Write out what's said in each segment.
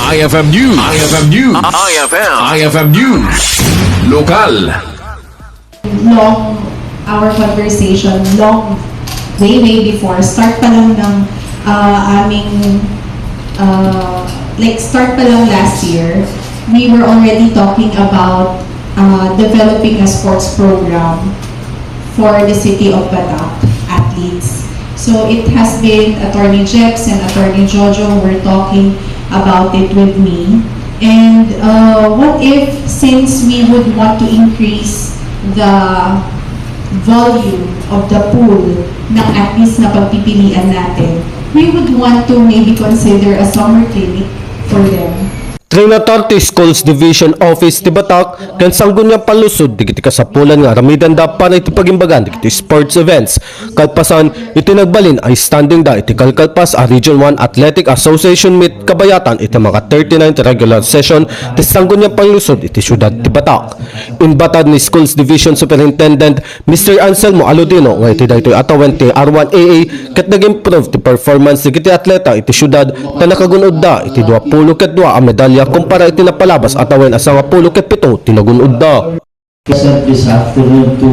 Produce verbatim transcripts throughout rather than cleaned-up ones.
I F M News. I F M News. I F M. I F M News. Lokal. Long our conversation, long, way, way before, start pa lang ng, ah, aming, ah, like, start pa lang last year, we were already talking about, ah, developing a sports program for the City of Batak athletes. So it has been Attorney Jeps and Attorney Jojo were talking about it with me. And, uh, what if, since we would want to increase the volume of the pool ng athletes na pagpipilian natin, we would want to maybe consider a summer clinic for them. Trinatar ti Schools Division Office ti Batak ken Sangguniang Panlungsod dagiti kasapulan nga aramidenda para iti pagimbagan dagiti sports events. Kalpasan iti nagbalin a standing da iti kalkalpas a Region one Athletic Association Meet kabayatan iti maka thirty-ninth regular session ti Sangguniang Panlungsod iti siudad ti Batak. Inbatar ni Schools Division Superintendent Mister Anselmo Aludino nga iti daytoy a tawen ti R one A A ket nag-improve ti performance dagiti atleta iti siudad ta nakagun-odda iti dua pulo ket dua a medalya kumpara iti napalabas a tawen a sangapulo ket pito ti nagun-odda. Present this afternoon to,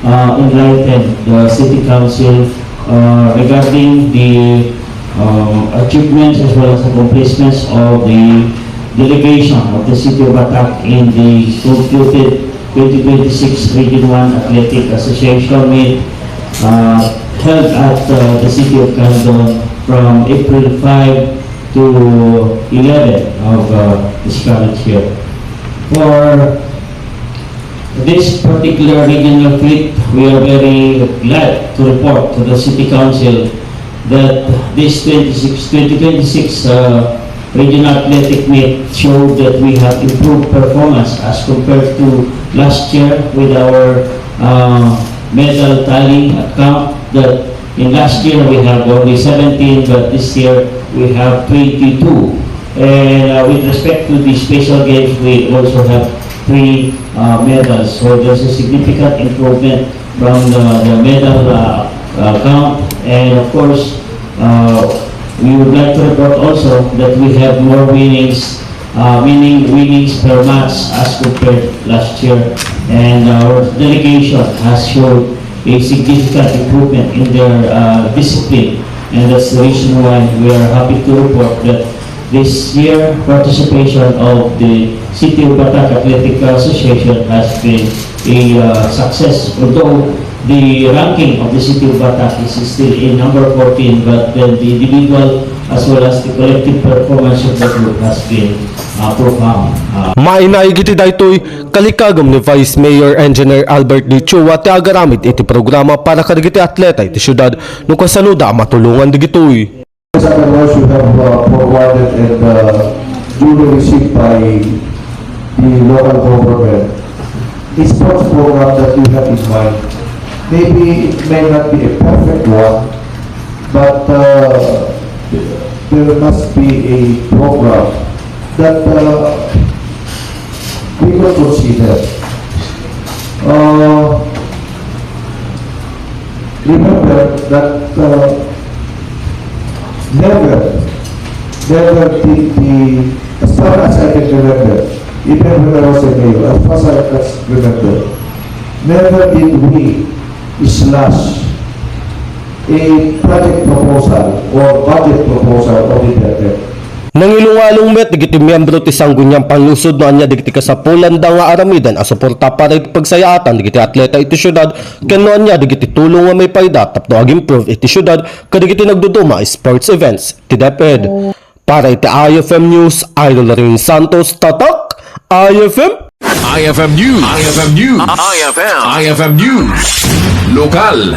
uh, enlighten the City Council, uh, regarding the, um, achievements as well as accomplishments of the delegation of the City of Batak in the concluded twenty twenty-six Region one Athletic Association Meet, uh, held at, uh, the City of Candon from April five to eleven of, uh, this current year. For this particular regional meet, we are very glad to report to the City Council that this twenty-six, twenty twenty-six, uh, Regional Athletic Meet showed that we have improved performance as compared to last year with our, uh, medal tally account that in last year we have only seventeen, but this year we have twenty-two. And, uh, with respect to the special games, we also have three, uh, medals. So there's a significant improvement from the, the medal, uh, uh, count. And of course, uh, we would like to report also that we have more winnings, uh, meaning winnings per match as compared last year. And our delegation has showed a significant improvement in their, uh, discipline. And that's the reason why we are happy to report that this year, participation of the City of Batak Athletic Association has been a, uh, success, although the ranking of the City of Batak is still in number fourteen, but then the individual as well as the collective performance of the group has been, uh, profound. Uh, Mainaig iti daytoy, kalikagum ni Vice Mayor Engineer Albert D. Chua ti agaramid iti programa para kadagiti atleta iti siudad no kasanuda a matulongan dagitoy. Otherwise, you have, uh, forwarded and, uh, duly received by the local government. The sports program that you have in mind, maybe it may not be a perfect one, but, uh, there must be a program that, uh, we could consider. Uh, remember that, uh, never, never did the, as far as I can remember, even when I was a mayor, as far as I can remember, never did we slash a project proposal or budget proposal of the DepEd. Nangialungalung met dagiti miyembro ti Sangguniang Panlungsod no ania dagiti kasapulanda nga aramiden a suporta para iti pagsayaatan dagiti atleta iti siudad ken no ania dagiti tulong nga maipaayda tapno ag-improve iti siudad kadagiti nagduduma a sports events ti DepEd. Para iti I F M News, Idol Ring Santos, tatak, I F M. I F M News. I F M News. I F M. I F M News. Lokal.